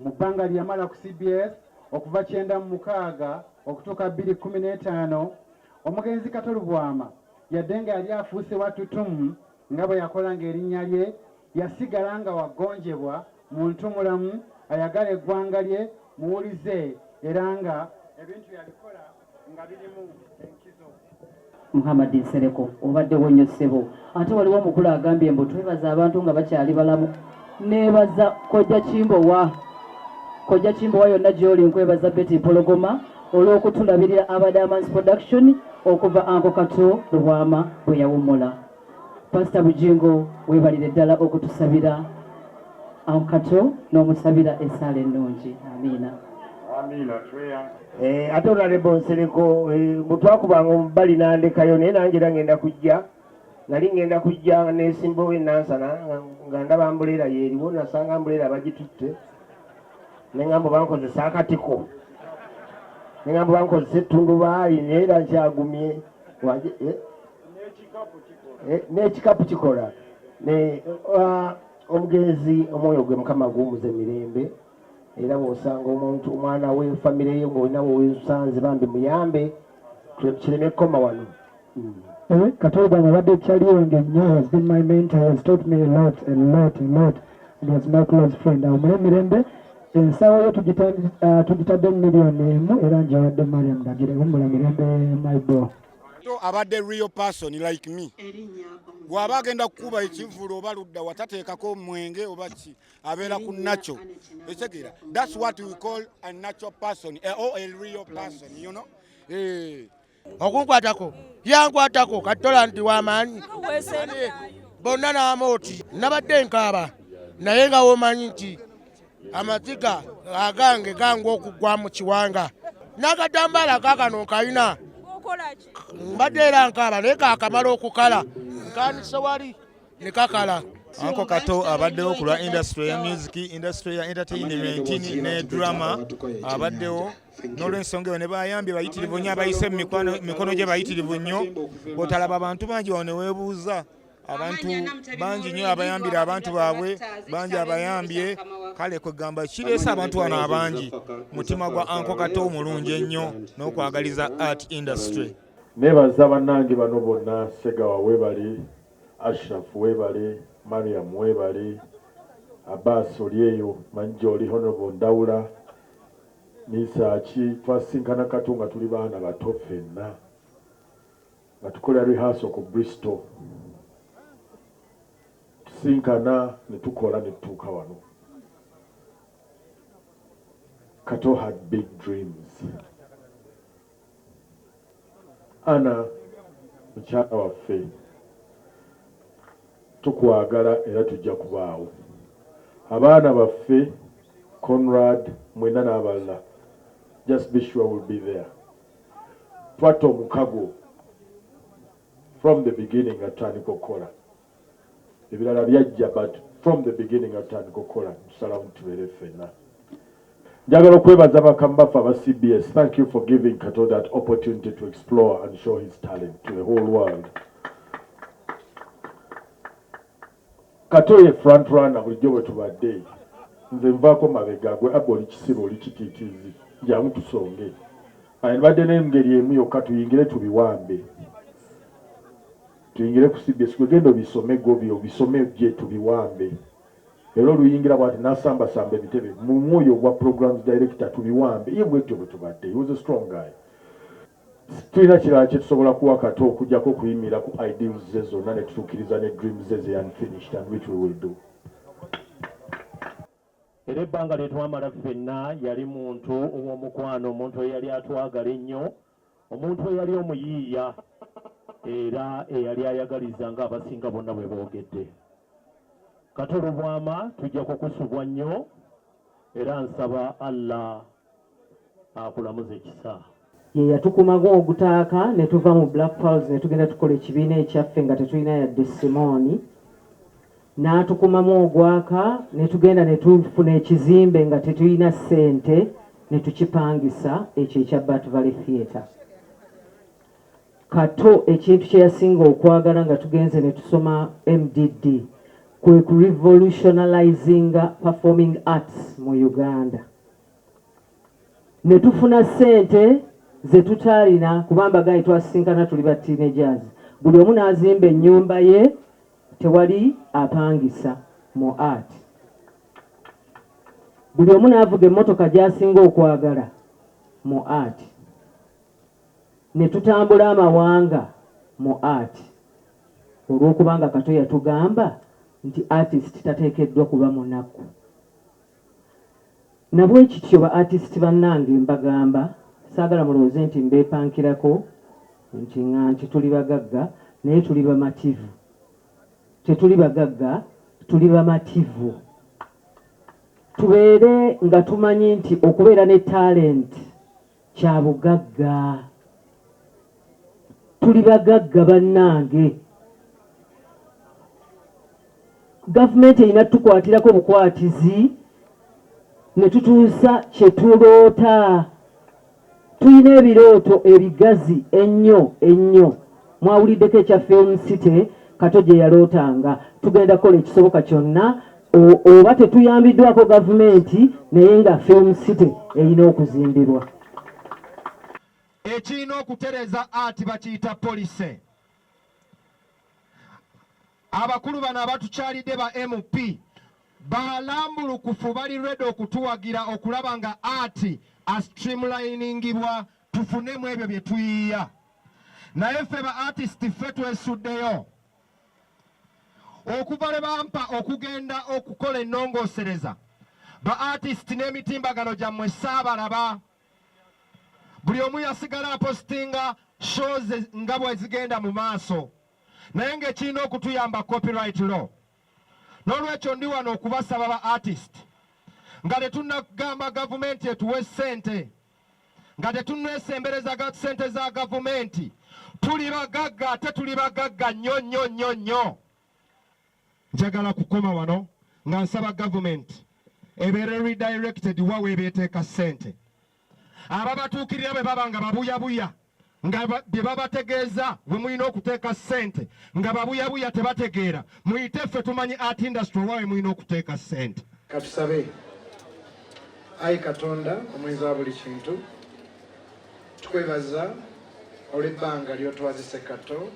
Mu bbanga lye yamala ku cbs okuva 96 okutuuka 2015, omugenzi Kato Lubwama yadde nga yali afuuse wa ttutumu nga bwe yakolanga erinnya lye, yasigala nga wa ggonjebwa, muntumulamu, ayagala eggwanga lye, muwulize era nga ebintu bye abikola nga birimu enkizo. Muhammad Nsereko obaddewo nnyo ssebo. Ate waliwo omukulu agambye mbu twebaza abantu nga bakyali balamu. Neebaza Kojja Kimbowa. Kojja Kimbowa yonna gy'oli nkwebaza Betty Mpologoma olw'okutulabirira aba Diamonds Production okuva Anko Kato Lubwama bwe yawummula. Pastor Bugingo weebalire ddala okutusabira Anko Kato n'omusabira essaala ennungi. Amiina. Amiina tweyanza. Eh, ate honorable Nsereko eh, bwe twakubanga omubbali n'andekayo naye nange era ngenda kujja nali ngenda kujja nesimbawo enansana nga ndaba ambuleera yeeriwo nasanga ambuleera bagitutte nengamba bankozesa akatiko nengamba bankozesa ettundubaali naye era nkyagumye eh? N'ekikapu kikola ah, omugenzi omwoyo gwe mukama guwumuze mirembe era bw'osanga omuntu omwana we famire ye ng'olina wewesanze bambi muyambe kireme kukoma wano. Eh, Kato Lubwama abadde kyali wange nnyo has been my mentor has taught me a lot a lot a lot and was my close friend awumule mirembe ensawo yo ah, tugitaddemu 1 million era ngiwadde Mariam Ndagire wumula mirembe my bro. Abadde real person like me. Bw'aba agenda kukuba ekivvulu oba ludda watateekako mwenge oba ki abeera ku nakyo ekitegeera. That's what we call a natural person or a real person. Okunkwatako yankwatako katola nti wamaanyi bonna n'amooti nabadde nkaaba naye nga womanyi nti amaziga agange gangu okugwa mu kiwanga n'akatambaala kaakano nkalina mbadde era nkaaba naye kakamala okukala nkanise wali ne kakala. Uncle Kato abaddewo ku lwa industry ya music, industry ya entertainment ne drama abaddewo n'olwensonga eyo ne bayambye bayitirivu nnyo abayise mu mikono gye bayitirivu nnyo bw'otalaba abantu bangi wano ne weebuuza abantu bangi nnyo abayambira abantu baabwe bangi abayambye kale kwegamba kireese abantu wano abangi mutima gwa Uncle Kato omulungi ennyo n'okwagaliza art industry. Nebaza bannange bano bonna Segawa webale, Ashraf webale, Mariam webale, Abbas oli eyo manyi gyoli, Honorable Ndawula, Misaaki twasisinkana Kato nga tuli baana bato ffenna nga tukola rehearsal ku Bristol tusinkana ne tukola ne tutuuka wano. Kato had big dreams. Anna mukyala waffe tukwagala era tujja kubaawo. Abaana baffe Conrad mwenna n'abalala just be sure we'll be there. Twatta omukago from the beginning nga tutandika okukola. Ebirala byajja but from the beginning nga tutandika okukola tusalawo tubeere ffenna. Njagala okwebaza bakama baffe aba CBS. Thank you for giving Kato that opportunity to explore and show his talent to the whole world. Kato ye front runner bulijjo bwe tubadde. Nze nvaako mabega gwe abba oli kisiru oli kitiitiizi jangu tusonge. Aye nbadde n'engeri emu yokka tuyingire tubiwambe. Tuyingire ku CBS gwe genda obisome gwe obisome gye tubiwambe. Era oluyingira bwati n'asambasamba ebitebe mu mwoyo ogwa programs director tubiwambe. Ye bwetyo bwe tubadde. He was a strong guy. Tulina kirala kye tusobola kuwa Kato okuggyako okuyimira ku ideals ze zonna ne tutuukiriza ne dreams ze ze unfinished and which we will do. Era ebbanga lye twamala ffenna yali muntu ow'omukwano, omuntu eyali atwagala ennyo, omuntu eyali omuyiiya era eyali ayagaliza ng'abasinga bonna bwe boogedde. Kato Lubwama tujja kukusubwa nnyo era nsaba Allah akulamuze ekisa. Ye yatukumago ogutaaka ne tuva mu Black Pearls ne tugenda tukola ekibiina ekyaffe nga tetulina yadde simooni n'atukumamu ogwaka ne tugenda ne tufuna ekizimbe nga tetulina ssente ne tukipangisa ekyo ekya Bat Valley Theatre. Kato ekintu kye yasinga okwagala nga tugenze ne tusoma MDD. Kwe ku revolutionalizinga performing arts mu Uganda. Ne tufuna ssente ze tutaalina kuba mbagayi twasisinkana tuli ba teenagers. Buli omu n'azimba ennyumba ye, tewali apangisa mu art. Buli omu n'avuga emmotoka gy'asinga okwagala mu art. Ne tutambula amawanga mu art. Olw'okubanga Kato yatugamba nti artist tateekeddwa kuba munaku. Nabwekityo ba artist bannange mbagamba saagala mulowooze nti mbeepankirako nti nga nti tuli bagagga naye tuli bamativu. Tetuli bagagga tuli bamativu. Tubeere nga tumanyi nti okubeera ne talent kya bugagga. Tuli bagagga bannange. Gavumenti erina tukwatirako bukwatizi ne tutuusa kye tuloota. Tulina ebirooto ebigazi ennyo ennyo. Mwawuliddeko ekya Film City Kato gye yalootanga. Tugenda kukola ekisoboka kyonna oba tetuyambiddwako gavumenti naye nga Film City erina okuzimbibwa. Ekirina okutereeza art bakiyita policy. Abakulu bano abatukyalidde ba MP balambulukufu, bali ready okutuwagira okulaba nga art astreamliningibwa tufunemu ebyo bye tuyiiya. Naye ffe ba artist ffe twesuddeyo. Okuva lwe bampa okugenda okukola ennongoosereza, ba artist n'emitimbagano gyammwe saabalaba. Buli omu yasigala apositinga shows nga bwe zigenda mu maaso, naye ng'ekirina okutuyamba copyright law. N'olwekyo ndi wano okubasaba ba artist, nga tetunnagamba gavumenti etuwe ssente, nga tetunneesembereza ssente za gavumenti, tuli bagagga ate tuli bagagga nnyo nnyo nnyo nnyo. Njagala kukoma wano nga nsaba gavumenti ebeere redirected wa weebeeteeka ssente. Ababatuukirira bwe baba nga babuyabuya nga bye babategeeza we mulina okuteeka ssente nga babuyabuya tebategeera, muyite ffe tumanyi art industry wa we mulina okuteeka ssente. Katusabe. Ayi Katonda omuyinza wa buli kintu, tukwebaza olw'ebbanga ly'otwazise Kato.